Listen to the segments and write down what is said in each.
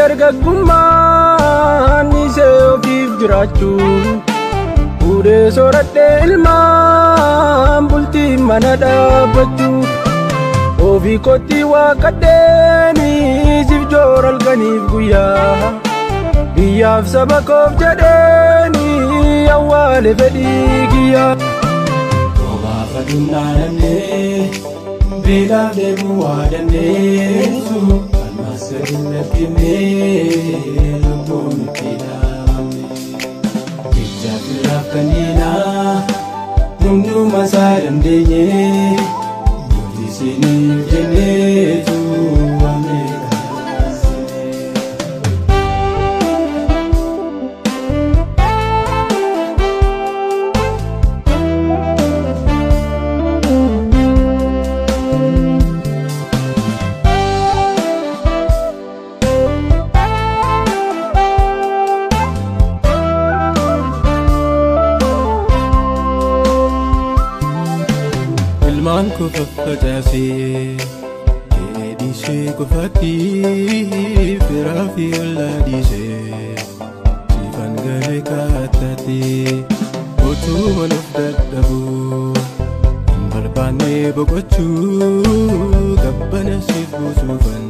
Dargaggummaan isee ofiif jiraachuu fuudhee sooradhee ilmaan bultii mana dhaabbachuu ofii kootti waaqadheeni siif joora halkaniif guyyaa biyyaaf saba koof jedheeni awwaale fedhii kiyyaa. Obaafachuun dhaadannee beelaaf deemuu waa dandeessu ammas gadi lakkifnee lubbuun itti dhaabamne. Jecha firaaf kanneenaa hunduma isaa dandeenye nuti isiniif jenneetu waamne kanaasine. Ilmaan koo faffacaasee dheedhiisee qofaatti firaa fi ollaa dhiisee siifan galee kaattaatti utuu waluuf dadhabuu hin barbaanne boqochuu gabbana siif buusuufan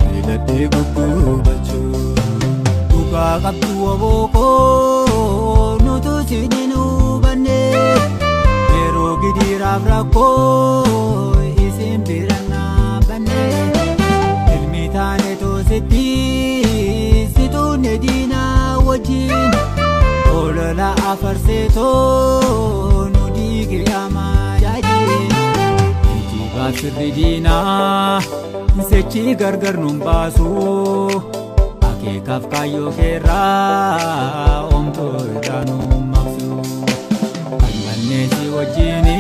filadhee guggubachuu. Dhugaa qabdu obookoo nutu isin hubanne yeroo gidiraaf rakkoo isin bira dhaabbanne ilmi taane toositti situunne diinaa wajjin olola afarseetoo nu diige amaajaajin geejjibaaf sirri diinaa sechi gargar nun baasu akeekaaf kaayyoo keerraa oomtoo irraa nu maqsu. Kalmanneesi wajjini